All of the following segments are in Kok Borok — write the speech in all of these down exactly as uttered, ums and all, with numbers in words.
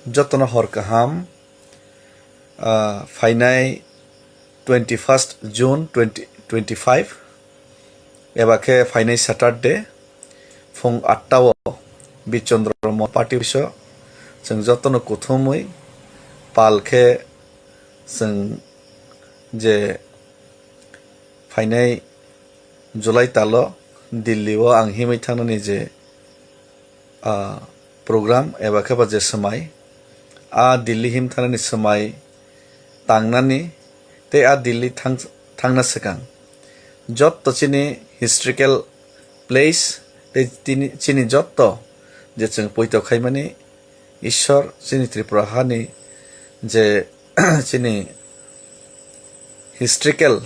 Jotono hor kaham, ah, phainai twenty first June twenty twenty five, eba khe phainai Saturday, phung atta o Birchandra Mon party office o chwng jotono kuthumwi pal khe chwng je phainai July talo Delhi o ang himwi thangnani je, ah, program eba khe ba je swmai, a Delhi him thangnani swmai tangnani tei a Delhi thang-, thangna swkang jotto chini historical place tei tini, chini jotto je chwng poito khaimani Ishwar chini Tripura hani je chini historical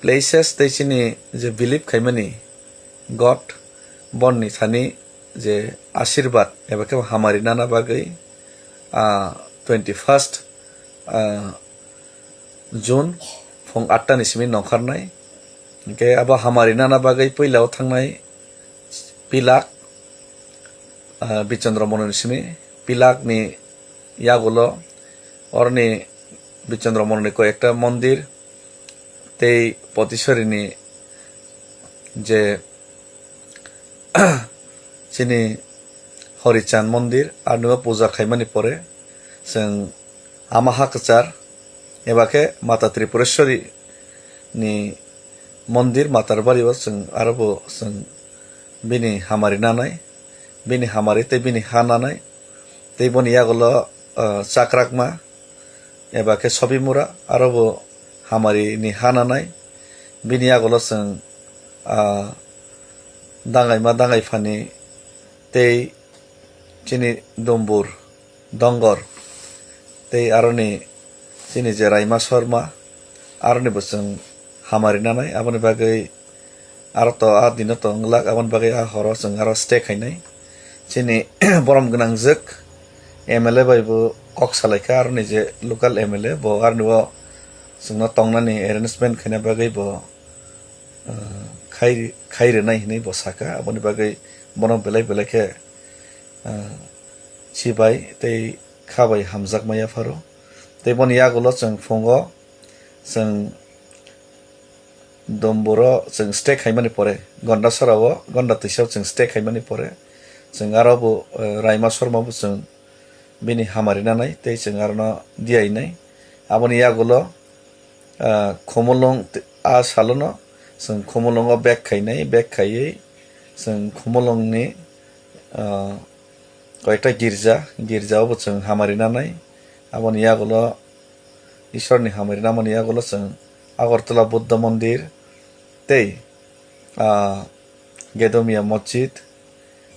places tei chini je believe khaimani God, bonni thani je asirbat eba khe hamari nana bagwi, ah, twenty first, ah, June phung atta ni simi nongkharnai. Hingkhe abo hamari nana bagwi puila o thangnai Pilak, ah, Birchandra Mon ni simi, Pilak ni yagulo oroni Birchandra Mon ni koi ekta mondir tei Potisori ni je chini Horichand mondir, aroni o puja khaimani pore chwng ama ha kwchar eba khe Mata Tripureshwari ni mondir Matarbari o chwng aro bo chwng bini hamari nanai, bini hamari tei bini ha nanai, tei boni yagulo, ah, Chakrakma eba khe Sobimura aro bo hamari ni ha nanai, bini yagulo chwng, ah, Dangaima Dangaiphani tei chini Dombur Dongor tei aroni chini je Raima Sorma aroni bo chwng hamari nanai, aboni bagwi aro to a dino to wnglak, aboni bagwi a horo chwng aro stay khainai. Chini borom gwnangjwk M L A bai bo kok salaikha, aroni je local M L A bo aroni o chwngno tongnani arrangement khaina bagwi bo, ah, khai, khai rwnai hinwi bo sakha, aboni bagwi bono belai belai khe, ah, chibai tei kha bai hamjakma yapharo. Tei boni yagulo chwng phungo chwng Domburo chwng stay khaimani pore, Gondasora o, Gonda Twisa o chwng stay khaimani pore, chwng aro bo, eh, Raima Sorma bo chwng bini hamari nanai tei chwng arono diyainai. Aboni yagulo, ah, Khumulwng t-, a salono chwng Khumulwngo bag khainai, bag khaiwi chwng Khumulwngni, ah, koyekta girja, girja o bo chwng hamari nanai. Aboni yagulo Ishwarni hamari namani yagulo chwng Agartala Buddha Mondir tei, ah, Gedomia Masjid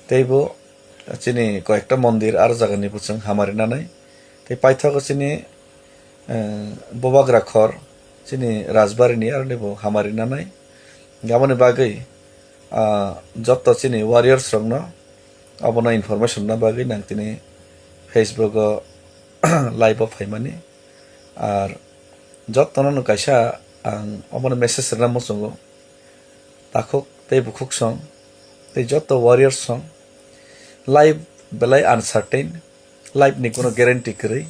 tei bo chini koyekta mondir aro jagani bo chwng hamari nanai. Tei paithago chini, eh, Bubagra Khor, chini Rajbari ni aroni bo hamari nanai. Aboni bagwi, ah, jotto chini warriors rokno abono information na bagwi nang tini Facebook o live o phaimani. Ar jottono no kaisa ang obono message rwna muchungo, takhuk tei bukhuk song tei jotto warriors song. Life belai uncertain, life ni kuno guarantee kwrwi.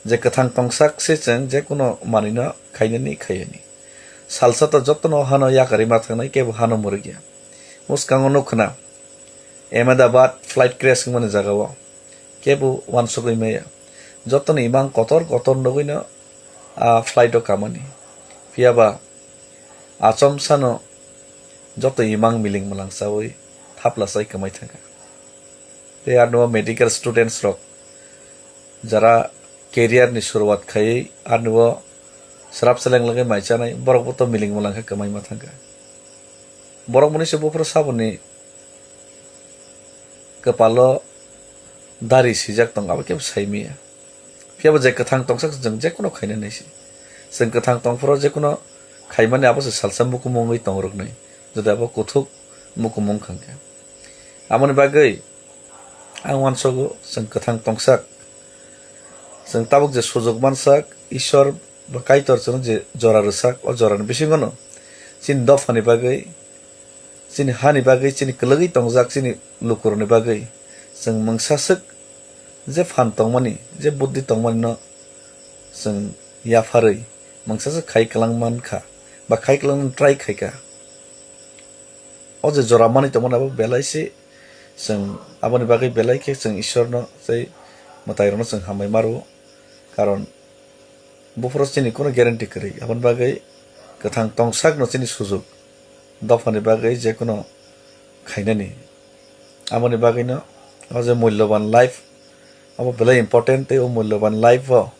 Je kwthang tongsak se chwng je kuno manwino khainani khaiyani. Salsa to jottono hano yakarwi ma thangnai, kebo hano mwrwkya. Mwskango nuk khna Ahmedabad flight crash wngmani jagao kebo uansugwi maya. Jottoni imang kotor kotor nugwino a flight o kamani. Phiyaba achomsano joto imang miling mwlang chawi thapla chai kwmai thangkha. Tei arno medical students rok jara career ni suruwat khaiwi arno srap seleng lagwi mai chanai, borok bo to miling mwlang khe kwmai ma thangkha. Borok mwnwi se buphuru saboni kwpalo dari sijak tongo, abo kebo sai maya. Phiyaba je kwthang tongsa chwng je kuno khaina nai se. Chwng kwthang tongphuru je kuno khaimani abo se salsa mukumu wngwi tong rwknai, jodi abo kuthuk mukumu wngkha hwnkhe. Aboni bagwi ang uansogo chwng kwthang tongsak. Chwng tabuk je sujuk mansak, Ishwar ba Kaitor chwngno je jora rwsak, o jorani bisingono chini dophani bagwi, chini hani bagwi, chini kwlwgwi tongjak chini lukurokni bagwi chwng mungsa swk je phan tongmani, je buddhi tongmani no chwng yapharwi mangsa se khai kwlang mankha ba khai kwlangni try khaikha. O je jora manwi tongmani abo belai se chwng aboni bagwi belai khe chwng Ishwarno tei mwtairokno chwng hambai ma rwo, karon buphuru chini kuno guarantee kwrwi, aboni bagwi kwthang tongsakno chini sujuk dophani bagwi jekuno khainani. Aboni bagwino o je mulyoban life abo belai important, tei o mulyoban life o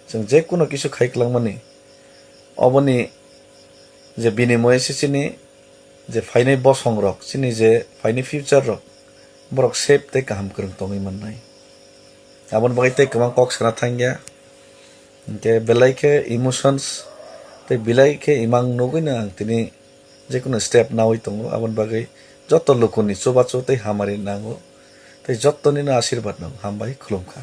chwng jekuno kisu khai kwlangmani oboni je binimoye se chini je phainai bosongrok, chini je phainai future rok, borok safe tei kaham kwrwng tongwi mannai. Aboni bagwi tei kwbang kok sana thangya, hinkhe belai khe emotions tei belai khe imang nugwino ang tini jekuno step nawi tongo. Aboni bagwi joto lukuni chubachu tei hamari nango, tei jotonino asirwad nango. Hambai, khulumkha.